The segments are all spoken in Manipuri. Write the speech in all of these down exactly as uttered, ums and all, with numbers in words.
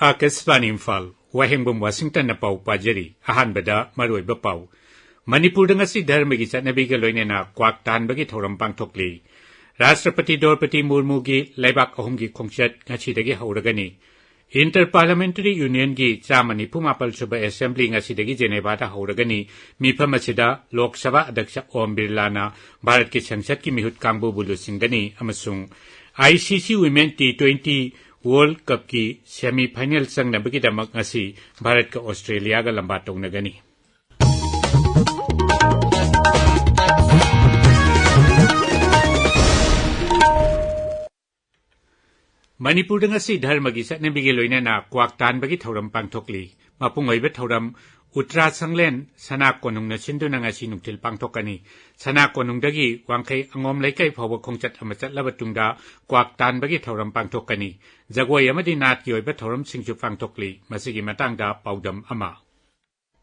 ꯑꯥꯀꯥꯁꯕꯥꯅꯤ ꯏꯝꯐꯥꯜ, ꯋꯥꯍꯦꯡꯕꯝ ꯋꯥꯁꯤꯡꯇꯟꯅ ꯄꯥꯎ ꯄꯥꯖꯔꯤ꯫ ꯑꯍꯥꯟꯕꯗ ꯃꯔꯨꯑꯣꯏꯕ ꯄꯥꯎ꯫ ꯃꯅꯤꯄꯨꯔꯗ ꯉꯁꯤ ꯙꯔꯃꯒꯤ ꯆꯠꯅꯕꯤꯒ ꯂꯣꯏꯅꯅ ꯀ꯭ꯋꯥꯛ ꯇꯥꯟꯕꯒꯤ ꯊꯧꯔꯝ ꯄꯥꯡꯊꯣꯛꯂꯤ꯫ ꯔꯥꯁꯇ꯭ꯔꯄꯇꯤ ꯗ꯭ꯔꯧꯄꯗꯤ ꯃꯨꯔꯃꯨꯒꯤ ꯂꯩꯕꯥꯛ ꯑꯍꯨꯝꯒꯤ ꯈꯣꯡꯆꯠ ꯉꯁꯤꯗꯒꯤ ꯍꯧꯔꯒꯅꯤ꯫ ꯏꯟꯇꯔ ꯄꯥꯔꯂꯤꯌꯥꯃꯦꯟꯇꯔꯤ ꯌꯨꯅꯤꯌꯟꯒꯤ ꯆꯥꯝꯃ ꯅꯤꯐꯨ ꯃꯥꯄꯜ ꯁꯨꯕ ꯑꯦꯁꯦꯝꯕ꯭ꯂꯤ ꯉꯁꯤꯗꯒꯤ ꯖꯦꯅꯦꯚꯥꯗ ꯍꯧꯔꯒꯅꯤ꯫ ꯃꯤꯐꯝ ꯑꯁꯤꯗ ꯂꯣꯛ ꯁꯚꯥ ꯑꯗ꯭ꯌꯛꯁ ꯑꯣꯝ ꯕꯤꯔꯂꯥꯅ ꯚꯥꯔꯠꯀꯤ ꯁꯪꯁꯠꯀꯤ ꯃꯤꯍꯨꯠ ꯀꯥꯡꯕꯨꯕꯨ ꯂꯨꯆꯤꯡꯒꯅꯤ ꯑꯃꯁꯨꯡ I C C women T twenty World ꯀꯞꯀꯤ ꯁꯦꯃꯤ ꯐꯥꯏꯅꯦꯜ ꯆꯪꯅꯕꯒꯤꯗꯃꯛ ꯉꯁꯤ ꯚꯥꯔꯠꯀ ꯑꯣꯁꯇ꯭ꯔꯦꯂꯤꯌꯥꯒ ꯂꯝꯕꯥ ꯇꯧꯅꯒꯅꯤ꯫ ꯃꯅꯤꯄꯨꯔꯗ ꯉꯁꯤ ꯙꯔꯃꯒꯤ ꯆꯠꯅꯕꯤꯒ ꯂꯣꯏꯅꯅ ꯀ꯭ꯋꯥꯛ ꯇꯥꯟꯕꯒꯤ ꯊꯧꯔꯝ ꯄꯥꯡꯊꯣꯛꯂꯤ꯫ ꯃꯄꯨꯡ ꯑꯣꯏꯕ ꯊꯧꯔꯝ ꯎꯇ꯭ꯔꯥ ꯁꯪꯂꯦꯟ ꯁꯅꯥ ꯀꯣꯅꯨꯡꯅ ꯁꯤꯟꯗꯨꯅ ꯉꯁꯤ ꯅꯨꯡꯊꯤꯜ ꯄꯥꯡꯊꯣꯛꯀꯅꯤ꯫ ꯁꯅꯥ ꯀꯣꯅꯨꯡꯗꯒꯤ ꯋꯥꯡꯈꯩ ꯑꯉꯣꯝ ꯂꯩꯀꯥꯏ ꯐꯥꯎꯕ ꯈꯣꯡꯆꯠ ꯑꯃ ꯆꯠꯂꯕ ꯇꯨꯡꯗ ꯀ꯭ꯋꯥꯛ ꯇꯥꯟꯕꯒꯤ ꯊꯧꯔꯝ ꯄꯥꯡꯊꯣꯛꯀꯅꯤ꯫ ꯖꯒꯣꯏ ꯑꯃꯗꯤ ꯅꯥꯠꯀꯤ ꯑꯣꯏꯕ ꯊꯧꯔꯝꯁꯤꯡꯁꯨ ꯄꯥꯡꯊꯣꯛꯂꯤ꯫ ꯃꯁꯤꯒꯤ ꯃꯇꯥꯡꯗ ꯄꯥꯎꯗꯝ ꯑꯃ꯫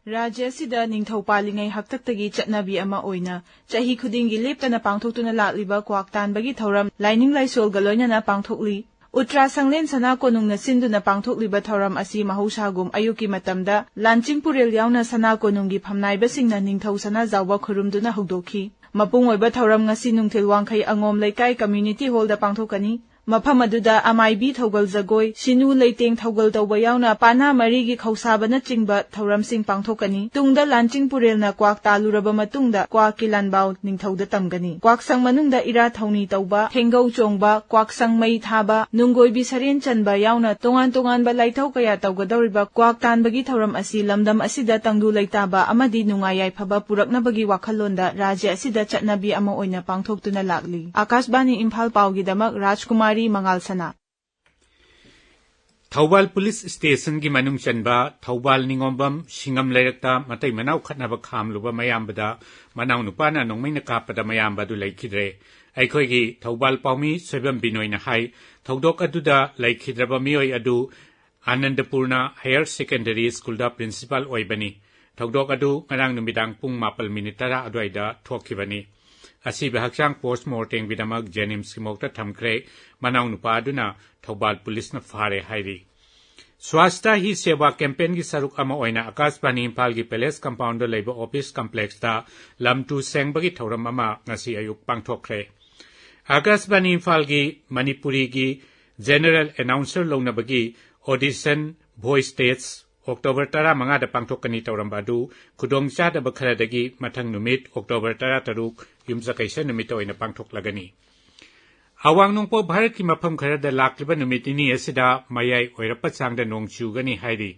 ꯔꯥꯖ꯭ꯌ ꯑꯁꯤꯗ ꯅꯤꯡꯊꯧ ꯄꯥꯜꯂꯤꯉꯩ ꯍꯥꯛꯇꯛꯇꯒꯤ ꯆꯠꯅꯕꯤ ꯑꯃ ꯑꯣꯏꯅ ꯆꯍꯤ ꯈꯨꯗꯤꯡꯒꯤ ꯂꯦꯞꯇꯅ ꯄꯥꯡꯊꯣꯛꯇꯨꯅ ꯂꯥꯛꯂꯤꯕ ꯀ꯭ꯋꯥꯛ ꯇꯥꯟꯕꯒꯤ ꯊꯧꯔꯝ ꯂꯥꯏꯅꯤꯡ ꯂꯥꯏꯁꯣꯜꯒ ꯂꯣꯏꯅꯅ ꯄꯥꯡꯊꯣꯛꯂꯤ꯫ ꯎꯇ꯭ꯔꯥ ꯁꯪꯂꯦꯟ ꯁꯅꯥ ꯀꯣꯅꯨꯡꯅ ꯁꯤꯟꯗꯨꯅ ꯄꯥꯡꯊꯣꯛꯂꯤꯕ ꯊꯧꯔꯝ ꯑꯁꯤ ꯃꯍꯧꯁꯥꯒꯨꯝ ꯑꯌꯨꯛꯀꯤ ꯃꯇꯝꯗ ꯂꯥꯟꯆꯤꯡ ꯄꯨꯔꯦꯜ ꯌꯥꯎꯅ ꯁꯅꯥ ꯀꯣꯅꯨꯡꯒꯤ ꯐꯝꯅꯥꯏꯕꯁꯤꯡꯅ ꯅꯤꯡꯊꯧ ꯁꯅꯥꯖꯥꯎꯕ ꯈꯨꯔꯨꯝꯗꯨꯅ ꯍꯧꯗꯣꯛꯈꯤ꯫ ꯃꯄꯨꯡ ꯑꯣꯏꯕ ꯊꯧꯔꯝ ꯉꯁꯤ ꯅꯨꯡꯊꯤꯜ ꯋꯥꯡꯈꯩ ꯑꯉꯣꯝ ꯂꯩꯀꯥꯏ ꯀꯝꯃ꯭ꯌꯨꯅꯤꯇꯤ ꯍꯣꯜꯗ ꯄꯥꯡꯊꯣꯛꯀꯅꯤ꯫ ꯃꯐꯝ ꯑꯗꯨꯗ ꯑꯃꯥꯏꯕꯤ ꯊꯧꯒꯜ ꯖꯒꯣꯏ, ꯁꯤꯅꯨ ꯂꯩꯇꯦꯡ ꯊꯧꯒꯜ ꯇꯧꯕ ꯌꯥꯎꯅ ꯄꯥꯅꯥ ꯃꯔꯤꯒꯤ ꯈꯧꯁꯥꯕꯅꯆꯤꯡꯕ ꯊꯧꯔꯝꯁꯤꯡ ꯄꯥꯡꯊꯣꯛꯀꯅꯤ꯫ ꯇꯨꯡꯗ ꯂꯥꯟꯆꯤꯡ ꯄꯨꯔꯦꯜꯅ ꯀ꯭ꯋꯥꯛ ꯇꯥꯜꯂꯨꯔꯕ ꯃꯇꯨꯡꯗ ꯀ꯭ꯋꯥꯛꯀꯤ ꯂꯥꯟꯕꯥꯎ ꯅꯤꯡꯊꯧꯗ ꯇꯝꯒꯅꯤ꯫ ꯀ꯭ꯋꯥꯛꯁꯪ ꯃꯅꯨꯡꯗ ꯏꯔꯥ ꯊꯧꯅꯤ ꯇꯧꯕ, ꯊꯦꯡꯒꯧ ꯆꯣꯡꯕ, ꯀ꯭ꯋꯥꯛꯁꯪ ꯃꯩ ꯊꯥꯕ, ꯅꯨꯡꯒꯣꯏꯕꯤ ꯁꯔꯦꯟ ꯆꯟꯕ ꯌꯥꯎꯅ ꯇꯣꯉꯥꯟ ꯇꯣꯉꯥꯟꯕ ꯂꯥꯏꯊꯧ ꯀꯌꯥ ꯇꯧꯒꯗꯧꯔꯤꯕ ꯀ꯭ꯋꯥꯛ ꯇꯥꯟꯕꯒꯤ ꯊꯧꯔꯝ ꯑꯁꯤ ꯂꯝꯗꯝ ꯑꯁꯤꯗ ꯇꯪꯗꯨ ꯂꯩꯇꯥꯕ ꯑꯃꯗꯤ ꯅꯨꯡꯉꯥꯏ ꯌꯥꯏꯐꯕ ꯄꯨꯔꯛꯅꯕꯒꯤ ꯋꯥꯈꯜꯂꯣꯟꯗ ꯔꯥꯖ꯭ꯌ ꯑꯁꯤꯗ ꯆꯠꯅꯕꯤ ꯑꯃ ꯑꯣꯏꯅ ꯄꯥꯡꯊꯣꯛꯇꯨꯅ ꯂꯥꯛꯂꯤ꯫ ꯑꯥꯀꯥꯁꯕꯥꯅꯤ ꯏꯝꯐꯥꯜ ꯄꯥꯎꯒꯤꯗꯃꯛ ꯔꯥꯖꯀꯨꯃꯥꯔꯤ ꯃꯉꯥꯜ ꯁꯅꯥ꯫ ꯊꯧꯕꯥꯜ ꯄꯨꯂꯤꯁ ꯁ꯭ꯇꯦꯁꯟꯒꯤ ꯃꯅꯨꯡ ꯆꯟꯕ ꯊꯧꯕꯥꯜ ꯅꯤꯉꯣꯝꯕꯝ ꯁꯤꯡꯉꯝ ꯂꯩꯔꯛꯇ ꯃꯇꯩ ꯃꯅꯥꯎ ꯈꯠꯅꯕ ꯈꯥꯝꯂꯨꯕ ꯃꯌꯥꯝꯕꯗ ꯃꯅꯥꯎꯅꯨꯄꯥꯅ ꯅꯣꯡꯃꯩꯅ ꯀꯥꯞꯄꯗ ꯃꯌꯥꯝꯕ ꯑꯗꯨ ꯂꯩꯈꯤꯗ꯭ꯔꯦ꯫ ꯑꯩꯈꯣꯏꯒꯤ ꯊꯧꯕꯥꯜ ꯄꯥꯎꯃꯤ ꯁꯣꯏꯕꯝ ꯕꯤꯅꯣꯏꯅ ꯍꯥꯏ, ꯊꯧꯗꯣꯛ ꯑꯗꯨꯗ ꯂꯩꯈꯤꯗ꯭ꯔꯕ ꯃꯤꯑꯣꯏ ꯑꯗꯨ ꯑꯥꯅꯟꯗꯄꯨꯔꯅ ꯍꯥꯌꯔ ꯁꯦꯀꯦꯟꯗꯔꯤ ꯁ꯭ꯀꯨꯜꯗ ꯄ꯭ꯔꯤꯟꯁꯤꯄꯥꯜ ꯑꯣꯏꯕꯅꯤ꯫ ꯊꯧꯗꯣꯛ ꯑꯗꯨ ꯉꯔꯥꯡ ꯅꯨꯃꯤꯗꯥꯡ ꯄꯨꯡ ꯃꯥꯄꯜ ꯃꯤꯅꯤꯠ ꯇꯔꯥ ꯑꯗꯨꯋꯥꯏꯗ ꯊꯣꯛꯈꯤꯕꯅꯤ꯫ ꯑꯁꯤꯕ ꯍꯛꯆꯥꯡ ꯄꯣꯁꯠꯃꯣꯔꯇꯦꯝꯒꯤꯗꯃꯛ ꯖꯦꯅꯤꯝꯁꯀꯤ ꯃꯣꯔꯒꯇ ꯊꯝꯈ꯭ꯔꯦ꯫ ꯃꯅꯥꯎꯅꯨꯄꯥ ꯑꯗꯨꯅ ꯊꯧꯕꯥꯜ ꯄꯨꯂꯤꯁꯅ ꯐꯥꯔꯦ ꯍꯥꯏꯔꯤ꯫ ꯁ꯭ꯋꯥꯁꯊ ꯍꯤ ꯁꯦꯕꯥ ꯀꯦꯝꯄꯦꯟꯒꯤ ꯁꯔꯨꯛ ꯑꯃ ꯑꯣꯏꯅ ꯑꯥꯀꯥꯁꯕꯥꯅꯤ ꯏꯝꯐꯥꯜꯒꯤ ꯄꯦꯂꯦꯁ ꯀꯝꯄꯥꯎꯟꯗ ꯂꯩꯕ ꯑꯣꯐꯤꯁ ꯀꯝꯄ꯭ꯂꯦꯛꯁꯇ ꯂꯝ ꯇꯨ ꯁꯦꯡꯕꯒꯤ ꯊꯧꯔꯝ ꯑꯃ ꯉꯁꯤ ꯑꯌꯨꯛ ꯄꯥꯡꯊꯣꯛꯈ꯭ꯔꯦ꯫ ꯑꯥꯀꯥꯁꯕꯥꯅꯤ ꯏꯝꯐꯥꯜꯒꯤ ꯃꯅꯤꯄꯨꯔꯤꯒꯤ ꯖꯦꯅꯔꯦꯜ ꯑꯦꯅꯥꯎꯟꯁꯔ ꯂꯧꯅꯕꯒꯤ ꯑꯣꯗꯤꯁꯟ ꯚꯣꯏꯁ ꯇꯦꯁ ꯑꯣꯛꯇꯣꯕꯔ ꯇꯔꯥꯃꯉꯥꯗ ꯄꯥꯡꯊꯣꯛꯀꯅꯤ ꯇꯧꯔꯝꯕ ꯑꯗꯨ ꯈꯨꯗꯣꯡꯆꯥꯗꯕ ꯈꯔꯗꯒꯤ ꯃꯊꯪ ꯅꯨꯃꯤꯠ ꯑꯣꯛꯇꯣꯕꯔ ꯇꯔꯥꯇꯔꯨꯛ ꯌꯨꯝꯖꯀꯩꯁ ꯅꯨꯃꯤꯠꯇ ꯑꯣꯏꯅ ꯄꯥꯡꯊꯣꯛꯂꯒꯅꯤ꯫ ꯑꯋꯥꯡ ꯅꯣꯡꯄꯣꯛ ꯚꯥꯔꯠꯀꯤ ꯃꯐꯝ ꯈꯔꯗ ꯂꯥꯛꯂꯤꯕ ꯅꯨꯃꯤꯠ ꯅꯤꯅꯤ ꯑꯁꯤꯗ ꯃꯌꯥꯏ ꯑꯣꯏꯔꯞꯄ ꯆꯥꯡꯗ ꯅꯣꯡ ꯆꯨꯒꯅꯤ ꯍꯥꯏꯔꯤ꯫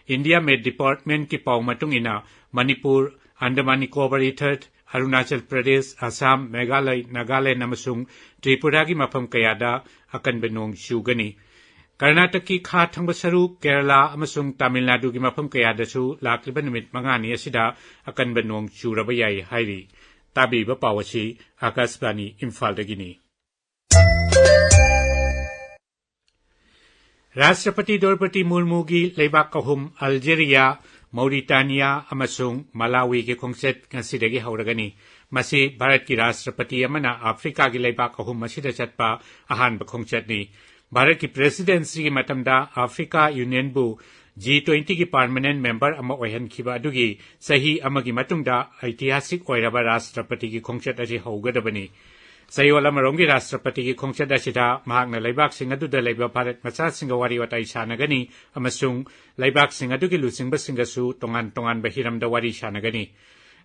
ꯏꯟꯗꯤꯌꯥ ꯃꯦꯠ ꯗꯤꯄꯥꯔꯠꯃꯦꯟꯠꯀꯤ ꯄꯥꯎ ꯃꯇꯨꯡ ꯏꯟꯅ ꯃꯅꯤꯄꯨꯔ, ꯑꯟꯗꯃꯥꯟ ꯅꯤꯀꯣꯕꯥꯔ ꯏꯊꯠ, ꯑꯔꯨꯅꯥꯆꯜ ꯄ꯭ꯔꯗꯦꯁ, ꯑꯁꯥꯝ, ꯃꯦꯘꯥꯂꯌ, ꯅꯥꯒꯥꯂꯦꯟꯗ ꯑꯃꯁꯨꯡ ꯇ꯭ꯔꯤꯄꯨꯔꯥꯒꯤ ꯃꯐꯝ ꯀꯌꯥꯗ ꯑꯀꯟꯕ ꯅꯣꯡ ꯆꯨꯒꯅꯤ꯫ ꯀꯔꯅꯥꯇꯛꯀꯤ ꯈꯥ ꯊꯪꯕ ꯁꯔꯨꯛ, ꯀꯦꯔꯂꯥ ꯑꯃꯁꯨꯡ ꯇꯥꯃꯤꯜ ꯅꯥꯗꯨꯒꯤ ꯃꯐꯝ ꯀꯌꯥꯗꯁꯨ ꯂꯥꯛꯂꯤꯕ ꯅꯨꯃꯤꯠ ꯃꯉꯥꯅꯤ ꯑꯁꯤꯗ ꯑꯀꯟꯕ ꯅꯣꯡ ꯆꯨꯔꯕ ꯌꯥꯏ ꯍꯥꯏꯔꯤ꯫ ꯇꯥꯕꯤꯔꯤꯕ ꯄꯥꯎ ꯑꯁꯤ ꯑꯥꯀꯥꯁꯕꯥꯅꯤ ꯏꯝꯐꯥꯜꯗꯒꯤꯅꯤ꯫ ꯔꯥꯁꯇ꯭ꯔꯄꯇꯤ ꯗ꯭ꯔꯧꯄꯗꯤ ꯃꯨꯔꯃꯨꯒꯤ ꯂꯩꯕꯥꯛ ꯑꯍꯨꯝ, ꯑꯜꯖꯦꯔꯤꯌꯥ, ꯃꯧꯔꯤꯇꯥꯅꯤꯌꯥ ꯑꯃꯁꯨꯡ ꯃꯂꯥꯋꯤꯒꯤ ꯈꯣꯡꯆꯠ ꯉꯁꯤꯗꯒꯤ ꯍꯧꯔꯒꯅꯤ꯫ ꯃꯁꯤ ꯚꯥꯔꯠꯀꯤ ꯔꯥꯁꯇ꯭ꯔꯄꯇꯤ ꯑꯃꯅ ꯑꯐ꯭ꯔꯤꯀꯥꯒꯤ ꯂꯩꯕꯥꯛ ꯑꯍꯨꯝ ꯑꯁꯤꯗ ꯆꯠꯄ ꯑꯍꯥꯟꯕ ꯈꯣꯡꯆꯠꯅꯤ꯫ ꯚꯥꯔꯠꯀꯤ ꯄ꯭ꯔꯦꯁꯤꯗꯦꯟꯁꯤꯒꯤ ꯃꯇꯝꯗ ꯑꯐ꯭ꯔꯤꯀꯥ ꯌꯨꯅꯤꯌꯟꯕꯨ ꯖꯤ ꯇ꯭ꯋꯦꯟꯇꯤꯒꯤ ꯄꯥꯔꯃꯅꯦꯟꯠ ꯃꯦꯝꯕꯔ ꯑꯃ ꯑꯣꯏꯍꯟꯈꯤꯕ ꯑꯗꯨꯒꯤ ꯆꯍꯤ ꯑꯃꯒꯤ ꯃꯇꯨꯡꯗ ꯑꯩꯇꯤꯍꯥꯁꯤꯛ ꯑꯣꯏꯔꯕ ꯔꯥꯁꯇ꯭ꯔꯄꯇꯤꯒꯤ ꯈꯣꯡꯆꯠ ꯑꯁꯤ ꯍꯧꯒꯗꯕꯅꯤ꯫ ꯆꯌꯣꯜ ꯑꯃꯔꯣꯝꯒꯤ ꯔꯥꯁꯇ꯭ꯔꯄꯇꯤꯒꯤ ꯈꯣꯡꯆꯠ ꯑꯁꯤꯗ ꯃꯍꯥꯛꯅ ꯂꯩꯕꯥꯛꯁꯤꯡ ꯑꯗꯨꯗ ꯂꯩꯕ ꯚꯥꯔꯠ ꯃꯆꯥꯁꯤꯡꯒ ꯋꯥꯔꯤ ꯋꯥꯇꯥꯏ ꯁꯥꯟꯅꯒꯅꯤ ꯑꯃꯁꯨꯡ ꯂꯩꯕꯥꯛꯁꯤꯡ ꯑꯗꯨꯒꯤ ꯂꯨꯆꯤꯡꯕꯁꯤꯡꯒꯁꯨ ꯇꯣꯉꯥꯟ ꯇꯣꯉꯥꯟꯕ ꯍꯤꯔꯝꯗ ꯋꯥꯔꯤ ꯁꯥꯟꯅꯒꯅꯤ꯫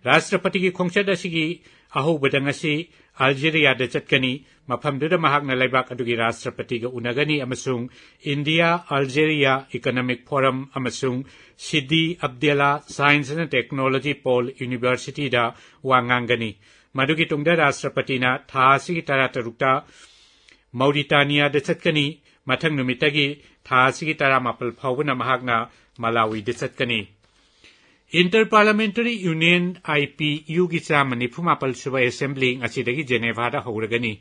ꯔꯥꯁꯇ꯭ꯔꯄꯇꯤꯒꯤ ꯈꯣꯡꯆꯠ ꯑꯁꯤꯒꯤ ꯑꯍꯧꯕꯗ ꯉꯁꯤ ꯑꯜꯖꯦꯔꯤꯌꯥꯗ ꯆꯠꯀꯅꯤ꯫ ꯃꯐꯝꯗꯨꯗ ꯃꯍꯥꯛꯅ ꯂꯩꯕꯥꯛ ꯑꯗꯨꯒꯤ ꯔꯥꯁꯇ꯭ꯔꯄꯇꯤꯒ ꯎꯅꯒꯅꯤ ꯑꯃꯁꯨꯡ ꯏꯟꯗꯤꯌꯥ ꯑꯜꯖꯦꯔꯤꯌꯥ ꯏꯀꯣꯅꯣꯃꯤꯛ ꯐꯣꯔꯝ ꯑꯃꯁꯨꯡ ꯁꯤꯗꯤ ꯑꯕꯗꯦꯂꯥ ꯁꯥꯏꯟꯁ ꯑꯦꯟ ꯇꯦꯛꯅꯣꯂꯣꯖꯤ ꯄꯣꯜ ꯌꯨꯅꯤꯚꯔꯁꯤꯇꯤꯗ ꯋꯥ ꯉꯥꯡꯒꯅꯤ꯫ ꯃꯗꯨꯒꯤ ꯇꯨꯡꯗ ꯔꯥꯁꯇ꯭ꯔꯄꯇꯤꯅ ꯊꯥ ꯑꯁꯤꯒꯤ ꯇꯔꯥꯇꯔꯨꯛꯇ ꯃꯧꯔꯤꯇꯥꯅꯤꯌꯥꯗ ꯆꯠꯀꯅꯤ꯫ ꯃꯊꯪ ꯅꯨꯃꯤꯠꯇꯒꯤ ꯊꯥ ꯑꯁꯤꯒꯤ ꯇꯔꯥꯃꯥꯄꯜ ꯐꯥꯎꯕꯅ ꯃꯍꯥꯛꯅ ꯃꯂꯥꯋꯤꯗ ꯆꯠꯀꯅꯤ꯫ ꯏꯟꯇꯔ ꯄꯥꯔꯂꯥꯃꯦꯟꯇꯔꯤ ꯌꯨꯅꯤꯌꯟ, ꯑꯥꯏ ꯄꯤ ꯌꯨꯒꯤ ꯆꯥꯝꯃ ꯅꯤꯐꯨ ꯃꯥꯄꯜ ꯁꯨꯕ ꯑꯦꯁꯦꯝꯕ꯭ꯂꯤ ꯉꯁꯤꯗꯒꯤ ꯖꯦꯅꯦꯚꯥꯗ ꯍꯧꯔꯒꯅꯤ꯫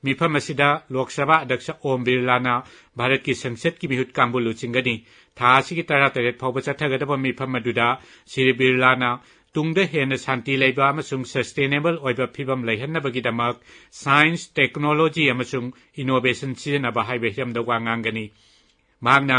ꯃꯤꯐꯝ ꯑꯁꯤꯗ ꯂꯣꯛ ꯁꯚꯥ ꯑꯗ꯭ꯌꯛꯁ ꯑꯣꯝ ꯕꯤꯔꯂꯥꯅ ꯚꯥꯔꯠꯀꯤ ꯁꯪꯁꯠꯀꯤ ꯃꯤꯍꯨꯠ ꯀꯥꯡꯕꯨ ꯂꯨꯆꯤꯡꯒꯅꯤ꯫ ꯊꯥ ꯑꯁꯤꯒꯤ ꯇꯔꯥꯇꯔꯦꯠ ꯐꯥꯎꯕ ꯆꯠꯊꯒꯗꯕ ꯃꯤꯐꯝ ꯑꯗꯨꯗ ꯁ꯭ꯔꯤ ꯕꯤꯔꯂꯥꯅ ꯇꯨꯡꯗ ꯍꯦꯟꯅ ꯁꯥꯟꯇꯤ ꯂꯩꯕ ꯑꯃꯁꯨꯡ ꯁꯁꯇꯦꯅꯦꯕꯜ ꯑꯣꯏꯕ ꯐꯤꯕꯝ ꯂꯩꯍꯟꯅꯕꯒꯤꯗꯃꯛ ꯁꯥꯏꯟꯁ, ꯇꯦꯛꯅꯣꯂꯣꯖꯤ ꯑꯃꯁꯨꯡ ꯏꯅꯣꯚꯦꯁꯟ ꯁꯤꯖꯤꯟꯅꯕ ꯍꯥꯏꯕ ꯍꯤꯔꯝꯗ ꯋꯥ ꯉꯥꯡꯒꯅꯤ꯫ ꯃꯍꯥꯛꯅ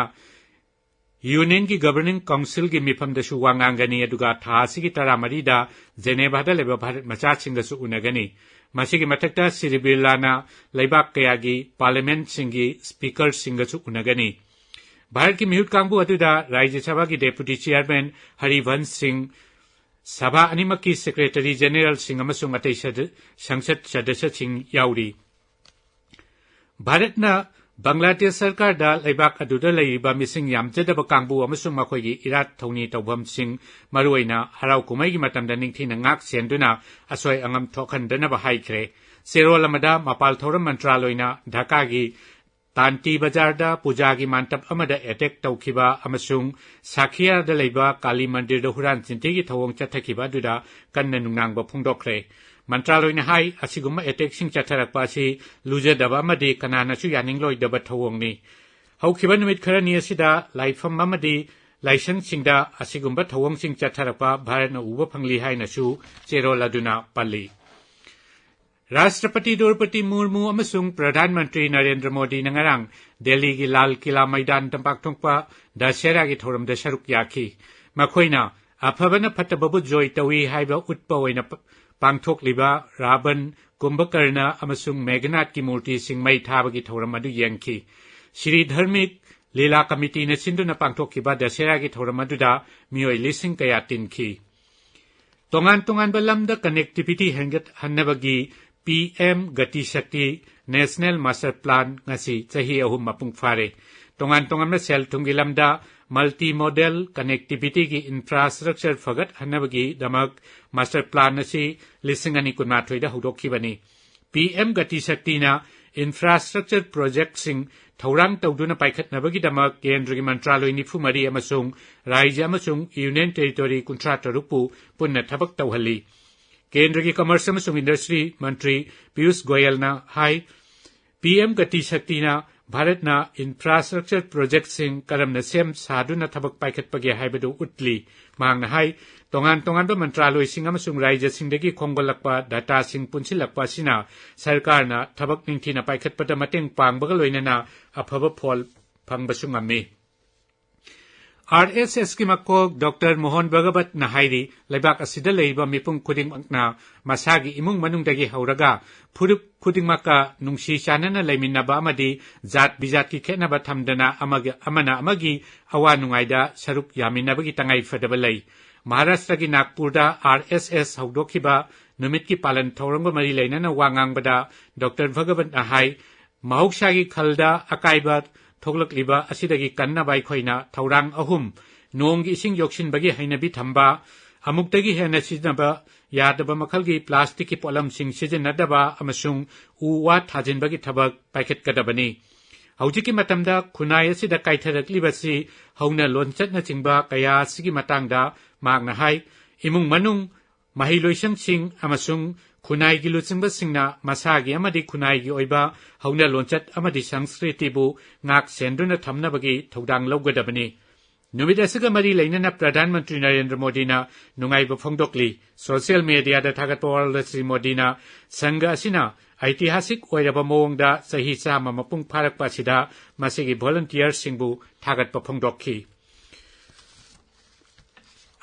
ꯌꯨꯅꯤꯌꯟꯒꯤ ꯒꯕꯔꯅꯤꯡ ꯀꯥꯎꯟꯁꯤꯜꯒꯤ ꯃꯤꯐꯝꯗꯁꯨ ꯋꯥ ꯉꯥꯡꯒꯅꯤ, ꯑꯗꯨꯒ ꯊꯥ ꯑꯁꯤꯒꯤ ꯇꯔꯥꯃꯔꯤꯗ ꯖꯦꯅꯦꯚꯥꯗ ꯂꯩꯕ ꯚꯥꯔꯠ ꯃꯆꯥꯁꯤꯡꯒꯁꯨ ꯎꯅꯒꯅꯤ꯫ ꯃꯁꯤꯒꯤ ꯃꯊꯛꯇ ꯁ꯭ꯔꯤ ꯕꯤꯔꯂꯥꯅ ꯂꯩꯕꯥꯛ ꯀꯌꯥꯒꯤ ꯄꯥꯔꯂꯤꯌꯥꯃꯦꯟꯠꯁꯤꯡꯒꯤ ꯁ꯭ꯄꯤꯀꯔꯁꯤꯡꯒꯁꯨ ꯎꯅꯒꯅꯤ꯫ ꯚꯥꯔꯠꯀꯤ ꯃꯤꯍꯨꯠ ꯀꯥꯡꯕꯨ ꯑꯗꯨꯗ ꯔꯥꯖ꯭ꯌ ꯁꯚꯥꯒꯤ ꯗꯦꯄꯨꯇꯤ ꯆꯤꯌꯔꯃꯦꯟ ꯍꯔꯤꯚꯟꯁ ꯁꯤꯡ, ꯁꯚꯥ ꯑꯅꯤꯃꯛꯀꯤ ꯁꯦꯀ꯭ꯔꯦꯇꯔꯤ ꯖꯦꯅꯦꯔꯦꯜꯁꯤꯡ ꯑꯃꯁꯨꯡ ꯑꯇꯩ ꯁꯗ-, ꯁꯪꯁꯗ ꯁꯗꯁ꯭ꯌꯁꯤꯡ ꯌꯥꯎꯔꯤ꯫ ꯚꯥꯔꯠꯅ ꯕꯪꯒ꯭ꯂꯥꯗꯦꯁ ꯁꯔꯀꯥꯔꯗ ꯂꯩꯕꯥꯛ ꯑꯗꯨꯗ ꯂꯩꯔꯤꯕ ꯃꯤꯁꯤꯡ ꯌꯥꯝꯖꯗꯕ ꯀꯥꯡꯕꯨ ꯑꯃꯁꯨꯡ ꯃꯈꯣꯏꯒꯤ ꯏꯔꯥꯠ ꯊꯧꯅꯤ ꯇꯧꯐꯝꯁꯤꯡ, ꯃꯔꯨꯑꯣꯏꯅ ꯍꯔꯥꯎ ꯀꯨꯝꯍꯩꯒꯤ ꯃꯇꯝꯗ ꯅꯤꯡꯊꯤꯅ ꯉꯥꯛ ꯁꯦꯟꯗꯨꯅ ꯑꯁꯣꯏ ꯑꯉꯥꯝ ꯊꯣꯛꯍꯟꯗꯅꯕ ꯍꯥꯏꯈ꯭ꯔꯦ꯫ ꯆꯦꯔꯣꯜ ꯑꯃꯗ ꯃꯄꯥꯜ ꯊꯧꯔꯝ ꯃꯟꯇ꯭ꯔꯥꯂꯣꯏꯅ ꯙꯥꯀꯥꯒꯤ ꯇꯥꯟꯇꯤ ꯕꯖꯥꯔꯗ ꯄꯨꯖꯥꯒꯤ ꯃꯥꯟꯇꯞ ꯑꯃꯗ ꯑꯦꯇꯦꯛ ꯇꯧꯈꯤꯕ ꯑꯃꯁꯨꯡ ꯁꯥꯈꯤꯌꯥꯗ ꯂꯩꯕ ꯀꯥꯂꯤ ꯃꯟꯗꯤꯔꯗ ꯍꯨꯔꯥꯟ ꯆꯤꯟꯊꯤꯒꯤ ꯊꯧꯑꯣꯡ ꯆꯠꯊꯈꯤꯕ ꯑꯗꯨꯗ ꯀꯟꯅ ꯅꯨꯡꯅꯥꯡꯕ ꯐꯣꯡꯗꯣꯛꯈ꯭ꯔꯦ꯫ ꯃꯟꯇ꯭ꯔꯥꯂꯣꯏꯅ ꯍꯥꯏ, ꯑꯁꯤꯒꯨꯝꯕ ꯑꯦꯇꯦꯛꯁꯤꯡ ꯆꯠꯊꯔꯛꯄ ꯑꯁꯤ ꯂꯨꯖꯗꯕ ꯑꯃꯗꯤ ꯀꯅꯥꯅꯁꯨ ꯌꯥꯅꯤꯡꯂꯣꯏꯗꯕ ꯊꯧꯑꯣꯡꯅꯤ꯫ ꯍꯧꯈꯤꯕ ꯅꯨꯃꯤꯠ ꯈꯔꯅꯤ ꯑꯁꯤꯗ ꯂꯥꯏꯐꯝ ꯑꯃꯗꯤ ꯂꯥꯏꯁꯪꯁꯤꯡꯗ ꯑꯁꯤꯒꯨꯝꯕ ꯊꯧꯑꯣꯡꯁꯤꯡ ꯆꯠꯊꯔꯛꯄ ꯚꯥꯔꯠꯅ ꯎꯕ ꯐꯪꯂꯤ ꯍꯥꯏꯅꯁꯨ ꯆꯦꯔꯣꯜ ꯑꯗꯨꯅ ꯄꯜꯂꯤ꯫ ꯔꯥꯁꯇ꯭ꯔꯄꯇꯤ ꯗ꯭ꯔꯧꯄꯗꯤ ꯃꯨꯔꯃꯨ ꯑꯃꯁꯨꯡ ꯄ꯭ꯔꯙꯥꯟ ꯃꯟꯇ꯭ꯔꯤ ꯅꯔꯦꯟꯗ꯭ꯔ ꯃꯣꯗꯤꯅ ꯉꯔꯥꯡ ꯗꯦꯜꯂꯤꯒꯤ ꯂꯥꯜ ꯀꯤꯂꯥ ꯃꯩꯗꯥꯟꯗ ꯄꯥꯡꯊꯣꯛꯄ ꯗꯁꯦꯔꯥꯒꯤ ꯊꯧꯔꯝꯗ ꯁꯔꯨꯛ ꯌꯥꯈꯤ꯫ ꯃꯈꯣꯏꯅ ꯑꯐꯕꯅ ꯐꯠꯇꯕꯕꯨ ꯖꯣꯏ ꯇꯧꯏ ꯍꯥꯏꯕ ꯎꯠꯄ ꯑꯣꯏꯅ ꯄ-, ꯄꯥꯡꯊꯣꯛꯂꯤꯕ ꯔꯥꯕꯟ, ꯀꯨꯝꯚꯀꯔꯅ ꯑꯃꯁꯨꯡ ꯃꯦꯘꯅꯥꯊꯀꯤ ꯃꯨꯔꯇꯤꯁꯤꯡ ꯃꯩ ꯊꯥꯕꯒꯤ ꯊꯧꯔꯝ ꯑꯗꯨ ꯌꯦꯡꯈꯤ꯫ ꯁ꯭ꯔꯤ ꯙꯔꯃꯤꯛ ꯂꯤꯂꯥ ꯀꯃꯤꯇꯤꯅ ꯁꯤꯟꯗꯨꯅ ꯄꯥꯡꯊꯣꯛꯈꯤꯕ ꯗꯁꯦꯔꯥꯒꯤ ꯊꯧꯔꯝ ꯑꯗꯨꯗ ꯃꯤꯑꯣꯏ ꯂꯤꯁꯤꯡ ꯀꯌꯥ ꯇꯤꯟꯈꯤ꯫ ꯇꯣꯉꯥꯟ ꯇꯣꯉꯥꯟꯕ ꯂꯝꯗ connectivity ꯍꯦꯟꯒꯠꯍꯟꯅꯕꯒꯤ ꯄꯤ ꯑꯦꯝ ꯒꯇꯤ ꯁꯛꯇꯤ National Master Plan ꯉꯁꯤ ꯆꯍꯤ ꯑꯍꯨꯝ ꯃꯄꯨꯡ ꯐꯥꯔꯦ꯫ ꯇꯣꯉꯥꯟ ꯇꯣꯉꯥꯟꯕ ꯁꯦꯜ ꯊꯨꯝꯒꯤ ꯂꯝꯗ multimodal connectivity ꯒꯤ infrastructure ꯐꯒꯠꯍꯟꯅꯕꯒꯤꯗꯃꯛ master plan ꯑꯁꯤ ꯂꯤꯁꯤꯡ ꯑꯅꯤ ꯀꯨꯟꯃꯥꯊꯣꯏꯗ ꯍꯧꯗꯣꯛꯈꯤꯕꯅꯤ꯫ ꯄꯤ ꯑꯦꯝ ꯒꯇꯤ ꯁꯛꯇꯤꯅ infrastructure project ꯁꯤꯡ ꯊꯧꯔꯥꯡ ꯇꯧꯗꯨꯅ ꯄꯥꯏꯈꯠꯅꯕꯒꯤꯗꯃꯛ ꯀꯦꯟꯗ꯭ꯔꯒꯤ ꯃꯟꯇ꯭ꯔꯥꯂꯣꯏ ꯅꯤꯐꯨ ꯃꯔꯤ ꯑꯃꯁꯨꯡ ꯔꯥꯖ꯭ꯌ ꯑꯃꯁꯨꯡ Union Territory ꯀꯨꯟꯊ꯭ꯔꯥ ꯇꯔꯨꯛꯄꯨ ꯄꯨꯟꯅ ꯊꯕꯛ ꯇꯧꯍꯜꯂꯤ꯫ ꯀꯦꯟꯗ꯭ꯔꯒꯤ Commerce ꯑꯃꯁꯨꯡ Industry ꯃꯟꯇ꯭ꯔꯤ ꯄꯤꯌꯨꯁ ꯒꯣꯌꯜꯅ ꯍꯥꯏ, ꯄꯤ ꯑꯦꯝ ꯒꯇꯤ ꯁꯛꯇꯤꯅ ꯚꯥꯔꯠꯅ infrastructure project ꯁꯤꯡ ꯀꯔꯝꯅ ꯁꯦꯝ ꯁꯥꯗꯨꯅ ꯊꯕꯛ ꯄꯥꯏꯈꯠꯄꯒꯦ ꯍꯥꯏꯕꯗꯨ ꯎꯠꯂꯤ꯫ ꯃꯍꯥꯛꯅ ꯍꯥꯏ, ꯇꯣꯉꯥꯟ ꯇꯣꯉꯥꯟꯕ ꯃꯟꯇ꯭ꯔꯥꯂꯣꯏꯁꯤꯡ ꯑꯃꯁꯨꯡ ꯔꯥꯖ꯭ꯌꯁꯤꯡꯗꯒꯤ ꯈꯣꯝꯒꯠꯂꯛꯄ data ꯁꯤꯡ ꯄꯨꯟꯁꯤꯜꯂꯛꯄ ꯑꯁꯤꯅ ꯁꯔꯀꯥꯔꯅ ꯊꯕꯛ ꯅꯤꯡꯊꯤꯅ ꯄꯥꯏꯈꯠꯄꯗ ꯃꯇꯦꯡ ꯄꯥꯡꯕꯒ ꯂꯣꯏꯅꯅ ꯑꯐꯕ ꯐꯣꯜ ꯐꯪꯕꯁꯨ ꯉꯝꯃꯤ꯫ ꯑꯥꯔ ꯑꯦꯁ ꯑꯦꯁꯀꯤ ꯃꯀꯣꯛ ꯗꯣꯛꯇꯔ ꯃꯣꯍꯟ ꯚꯒꯕꯠꯅ ꯍꯥꯏꯔꯤ, ꯂꯩꯕꯥꯛ ꯑꯁꯤꯗ ꯂꯩꯔꯤꯕ ꯃꯤꯄꯨꯝ ꯈꯨꯗꯤꯡꯃꯛꯅ ꯃꯁꯥꯒꯤ ꯏꯃꯨꯡ ꯃꯅꯨꯡꯗꯒꯤ ꯍꯧꯔꯒ ꯐꯨꯔꯨꯞ ꯈꯨꯗꯤꯡꯃꯛꯀ ꯅꯨꯡꯁꯤ ꯆꯥꯟꯅꯅ ꯂꯩꯃꯤꯟꯅꯕ ꯑꯃꯗꯤ ꯖꯥꯠ ꯕꯤꯖꯥꯠꯀꯤ ꯈꯦꯠꯅꯕ ꯊꯝꯗꯅ ꯑꯃꯒ-, ꯑꯃꯅ ꯑꯃꯒꯤ ꯑꯋꯥ ꯅꯨꯡꯉꯥꯏꯗ ꯁꯔꯨꯛ ꯌꯥꯃꯤꯟꯅꯕꯒꯤ ꯇꯉꯥꯏ ꯐꯗꯕ ꯂꯩ꯫ ꯃꯍꯥꯔꯥꯁꯇ꯭ꯔꯒꯤ ꯅꯥꯒꯄꯨꯔꯗ ꯑꯥꯔ ꯑꯦꯁ ꯑꯦꯁ ꯍꯧꯗꯣꯛꯈꯤꯕ ꯅꯨꯃꯤꯠꯀꯤ ꯄꯥꯂꯟ ꯊꯧꯔꯝꯒ ꯃꯔꯤ ꯂꯩꯅꯅ ꯋꯥ ꯉꯥꯡꯕꯗ ꯗꯣꯛꯇꯔ ꯚꯒꯕꯠꯅ ꯍꯥꯏ, ꯃꯍꯧꯁꯥꯒꯤ ꯈꯜꯗ ꯑꯀꯥꯏꯕ ꯊꯣꯛꯂꯛꯂꯤꯕ ꯑꯁꯤꯗꯒꯤ ꯀꯟꯅꯕ ꯑꯩꯈꯣꯏꯅ ꯊꯧꯔꯥꯡ ꯑꯍꯨꯝ: ꯅꯣꯡꯒꯤ ꯏꯁꯤꯡ ꯌꯣꯛꯁꯤꯟꯕꯒꯤ ꯍꯩꯅꯕꯤ ꯊꯝꯕ, ꯑꯃꯨꯛꯇꯒꯤ ꯍꯦꯟꯅ ꯁꯤꯖꯤꯟꯅꯕ ꯌꯥꯗꯕ ꯃꯈꯜꯒꯤ ꯄ꯭ꯂꯥꯁꯇꯤꯛꯀꯤ ꯄꯣꯠꯂꯝꯁꯤꯡ ꯁꯤꯖꯤꯟꯅꯗꯕ ꯑꯃꯁꯨꯡ ꯎ ꯋꯥ ꯊꯥꯖꯤꯟꯕꯒꯤ ꯊꯕꯛ ꯄꯥꯏꯈꯠꯀꯗꯕꯅꯤ꯫ ꯍꯧꯖꯤꯛꯀꯤ ꯃꯇꯝꯗ ꯈꯨꯟꯅꯥꯏ ꯑꯁꯤꯗ ꯀꯥꯏꯊꯔꯛꯂꯤꯕꯁꯤ ꯍꯧꯅ ꯂꯣꯟꯆꯠꯅꯆꯤꯡꯕ ꯀꯌꯥ ꯑꯁꯤꯒꯤ ꯃꯇꯥꯡꯗ ꯃꯍꯥꯛꯅ ꯍꯥꯏ, ꯏꯃꯨꯡ ꯃꯅꯨꯡ, ꯃꯍꯩ ꯂꯣꯏꯁꯪꯁꯤꯡ ꯑꯃꯁꯨꯡ ꯈꯨꯟꯅꯥꯏꯒꯤ ꯂꯨꯆꯤꯡꯕꯁꯤꯡꯅ ꯃꯁꯥꯒꯤ ꯑꯃꯗꯤ ꯈꯨꯟꯅꯥꯏꯒꯤ ꯑꯣꯏꯕ ꯍꯧꯅ ꯂꯣꯟꯆꯠ ꯑꯃꯗꯤ ꯁꯪꯁꯀ꯭ꯔꯤꯇꯤꯕꯨ ꯉꯥꯛ ꯁꯦꯟꯗꯨꯅ ꯊꯝꯅꯕꯒꯤ ꯊꯧꯗꯥꯡ ꯂꯧꯒꯗꯕꯅꯤ꯫ ꯅꯨꯃꯤꯠ ꯑꯁꯤꯒ ꯃꯔꯤ ꯂꯩꯅꯅ ꯄ꯭ꯔꯙꯥꯟ ꯃꯟꯇ꯭ꯔꯤ ꯅꯔꯦꯟꯗ꯭ꯔ ꯃꯣꯗꯤꯅ ꯅꯨꯡꯉꯥꯏꯕ ꯐꯣꯡꯗꯣꯛꯂꯤ꯫ ꯁꯣꯁꯤꯌꯦꯜ ꯃꯦꯗꯤꯌꯥꯗ ꯊꯥꯒꯠꯄ ꯋꯥꯔꯣꯜꯗ ꯁ꯭ꯔꯤ ꯃꯣꯗꯤꯅ ꯁꯪꯘ ꯑꯁꯤꯅ ꯑꯩꯇꯤꯍꯥꯁꯤꯛ ꯑꯣꯏꯔꯕ ꯃꯑꯣꯡꯗ ꯆꯍꯤ ꯆꯥꯝꯃ ꯃꯄꯨꯡ ꯐꯥꯔꯛꯄ ꯑꯁꯤꯗ ꯃꯁꯤꯒꯤ ꯚꯣꯂꯨꯟꯇꯤꯌꯔꯁꯤꯡꯕꯨ ꯊꯥꯒꯠꯄ ꯐꯣꯡꯗꯣꯛꯈꯤ꯫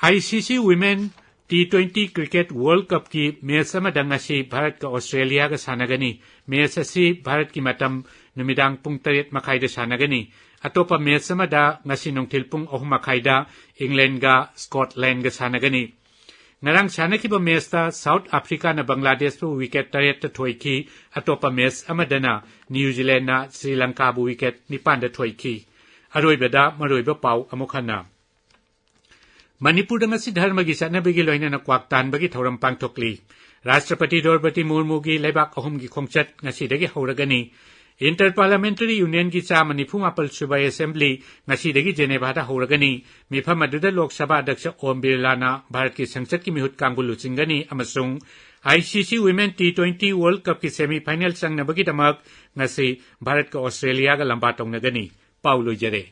ꯑꯥꯏ ꯁꯤ ꯁꯤ Women T twenty Cricket World Cupꯀꯤ ꯃꯦꯆ ꯑꯃꯗ ꯉꯁꯤ ꯚꯥꯔꯠꯀ ꯑꯣꯁꯇ꯭ꯔꯦꯂꯤꯌꯥꯒ ꯁꯥꯟꯅꯒꯅꯤ꯫ ꯃꯦꯆ ꯑꯁꯤ ꯚꯥꯔꯠꯀꯤ ꯃꯇꯝ ꯅꯨꯃꯤꯗꯥꯡ ꯄꯨꯡ ꯇꯔꯦꯠ ꯃꯈꯥꯏꯗ ꯁꯥꯟꯅꯒꯅꯤ꯫ ꯑꯇꯣꯞꯄ ꯃꯦꯆ ꯑꯃꯗ ꯉꯁꯤ ꯅꯨꯡꯊꯤꯜ ꯄꯨꯡ ꯑꯍꯨꯝ ꯃꯈꯥꯏꯗ ꯏꯪꯂꯦꯟꯒ ꯁ꯭ꯀꯣꯠꯂꯦꯟꯒ ꯁꯥꯟꯅꯒꯅꯤ꯫ ꯉꯔꯥꯡ ꯁꯥꯟꯅꯈꯤꯕ ꯃꯦꯆꯇ ꯁꯥꯎꯠ ꯑꯐ꯭ꯔꯤꯀꯥꯅ ꯕꯪꯒ꯭ꯂꯥꯗꯦꯁꯄꯨ ꯋꯤꯀꯦꯠ ꯇꯔꯦꯠꯇ ꯊꯣꯏꯈꯤ꯫ ꯑꯇꯣꯞꯄ ꯃꯦꯆ ꯑꯃꯗꯅ ꯅ꯭ꯌꯨ ꯖꯤꯂꯦꯟꯗꯅ ꯁ꯭ꯔꯤ ꯂꯪꯀꯥꯕꯨ ꯋꯤꯀꯦꯠ ꯅꯤꯄꯥꯟꯗ ꯊꯣꯏꯈꯤ꯫ ꯑꯔꯣꯏꯕꯗ ꯃꯔꯨꯑꯣꯏꯕ ꯄꯥꯎ ꯑꯃꯨꯛ ꯍꯟꯅ꯫ ꯃꯅꯤꯄꯨꯔꯗ ꯉꯁꯤ ꯙꯔꯃꯒꯤ ꯆꯠꯅꯕꯤꯒꯤ ꯂꯣꯏꯅꯅ ꯀ꯭ꯋꯥꯛ ꯇꯥꯟꯕꯒꯤ ꯊꯧꯔꯝ ꯄꯥꯡꯊꯣꯛꯂꯤ꯫ ꯔꯥꯁꯇ꯭ꯔꯄꯇꯤ ꯗ꯭ꯔꯧꯄꯗꯤ ꯃꯨꯔꯃꯨꯒꯤ ꯂꯩꯕꯥꯛ ꯑꯍꯨꯝꯒꯤ ꯈꯣꯡꯆꯠ ꯉꯁꯤꯗꯒꯤ ꯍꯧꯔꯒꯅꯤ꯫ ꯏꯟꯇꯔ ꯄꯥꯔꯂꯥꯃꯦꯟꯇꯔꯤ ꯌꯨꯅꯤꯌꯟꯒꯤ ꯆꯥꯝꯃ ꯅꯤꯐꯨ ꯃꯥꯄꯜ ꯁꯨꯕ ꯑꯦꯁꯦꯝꯕ꯭ꯂꯤ ꯉꯁꯤꯗꯒꯤ ꯖꯦꯅꯦꯚꯥꯗ ꯍꯧꯔꯒꯅꯤ꯫ ꯃꯤꯐꯝ ꯑꯗꯨꯗ ꯂꯣꯛ ꯁꯚꯥ ꯑꯗ꯭ꯌꯛꯁ ꯑꯣꯝ ꯕꯤꯔꯂꯥꯅ ꯚꯥꯔꯠꯀꯤ ꯁꯪꯁꯠꯀꯤ ꯃꯤꯍꯨꯠ ꯀꯥꯡꯕꯨ ꯂꯨꯆꯤꯡꯒꯅꯤ ꯑꯃꯁꯨꯡ ꯑꯥꯏ ꯁꯤ ꯁꯤ Women T twenty World Cupꯀꯤ ꯁꯦꯃꯤ ꯐꯥꯏꯅꯦꯜ ꯆꯪꯅꯕꯒꯤꯗꯃꯛ ꯉꯁꯤ ꯚꯥꯔꯠꯀ ꯑꯣꯁꯇ꯭ꯔꯦꯂꯤꯌꯥꯒ ꯂꯝꯕꯥ ꯇꯧꯅꯒꯅꯤ꯫ ꯄꯥꯎ ꯂꯣꯏꯖꯔꯦ꯫